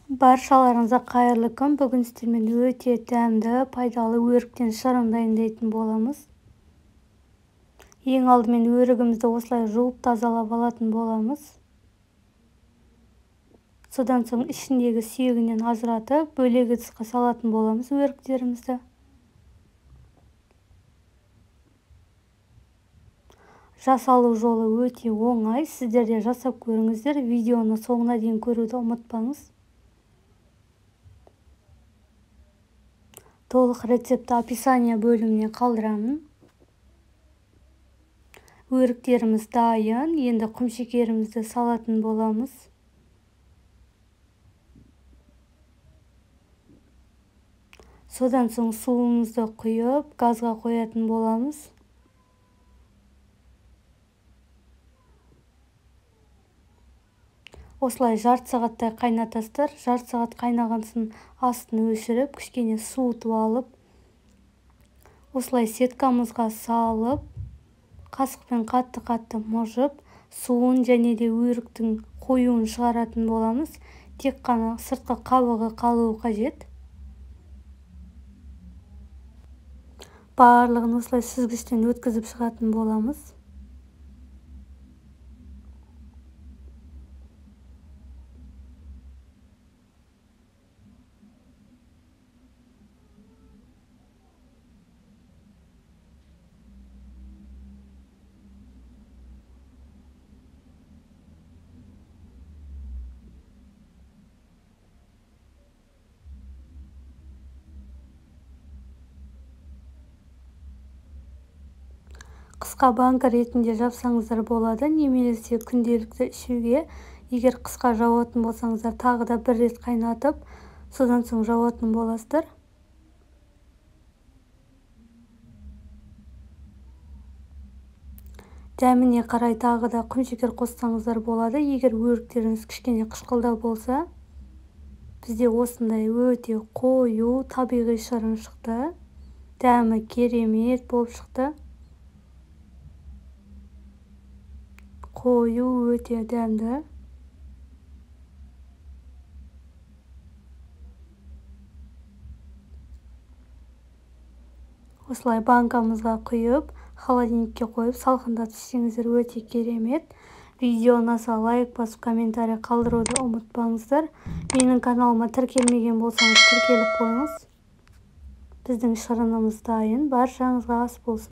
Баршаларыңызға қайырлы күн. Бүгін сіздермен өте дәмді, пайдалы өріктен шырын дайындайтын боламыз. Ең алдымен өрігімізді осылай жуып тазалап алатын боламыз. Содан соң ішіндегі сүйегінен ажыратып, бөлек ыдысқа салатын боламыз өріктерімізді. Жасалу жолы өте оңай. Сіздер де жасап көріңіздер. Видеоны соңына дейін көруді ұмытпаңыз. Толық рецепті описание бөліміне қалдырамын. Өріктеріміз дайын. Енді құмшекерімізді салатын боламыз. Содан соң суымызды құйып, газға қоятын боламыз. Осылай жарты сағаттай қайнатасыздар. Жарты сағат қайнаған соң астын өшіріп, кішкене суытып алып, осылай сеткамызға салып, қасықпен қатты-қатты мұжып, суын және де өріктің қоюын шығаратын боламыз. Тек қана сыртқы қабығы қалуы қажет. Барлығын осылай сүзгіштен өткізіп шығатын боламыз. Қысқа банка ретінде жапсаңыздар болады, немесе күнделікті ішуге. Егер қысқа жауатын болсаңыздар, тағы да бір рет қайнатып, содан соң жауатын боласыздар. Дәміне қарай тағы да құмшекер қоссаңыздар болады. Егер өріктеріңіз кішкене қышқылдау болса, бізде осындай өте қою табиғи шырын шықты. Дәмі керемет болып шықты. Қою өте дәмді. Осылай банкамызға құйып, холодильникке қойып, салқындатып ішсеңіздер өте керемет. Видео ұнаса лайк басып, комментарий қалдыруды ұмытпаңыздар. Менің каналыма тіркелмеген болсаңыз, тіркеліп қойыңыз. Біздің шырынымыз дайын. Баршаңызға ас болсын.